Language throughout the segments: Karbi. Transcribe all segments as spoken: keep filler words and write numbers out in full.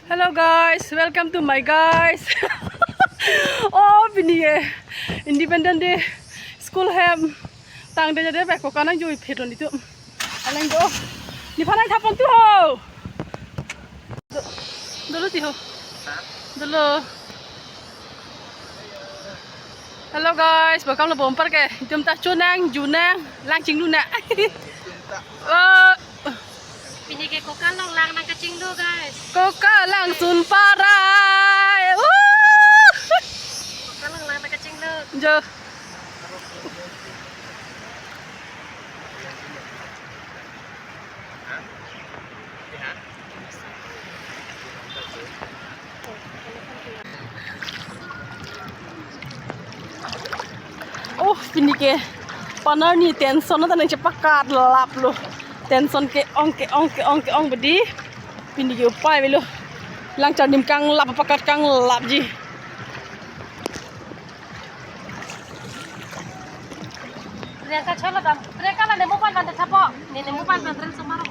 Hello guys, welcome to my guys. Oh, pini ke Independence Day school hem tangte jade beko kanang joi phedon itu. Alang do. Nephan nangthapon tu ho. Do, dolo ti ho. Dolo. Hello guys, welcome lo bom parke. Itum ta chonang, junang, lang chinglu na. Oh. Pini ke koka along lang nangkachinglu, guys. Koka langsun parai. Woo! Koka along lang nangkachinglu. Jo. Oh, pini ke panarni tension na tanang chepakat lap lo. Tension ke-ong ke-ong ke-ong ke-ong bedi. Pini ke upai avelo. Lang charnim kanglap, pakat kanglapji. Priyanka cholo dam. Priyanka la nemu pan pan thapo. Ni nemu pan pan tren sumaro.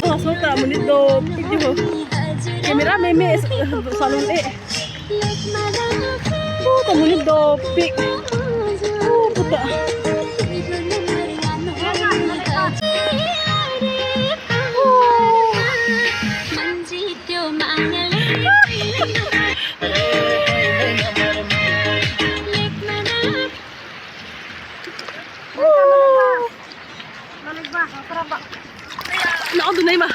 Oh, so ta monit dopik ho. Camera meme salon e. Puta monit dopik. Oh, puta. Oh. Oh. Na, adu nai ma.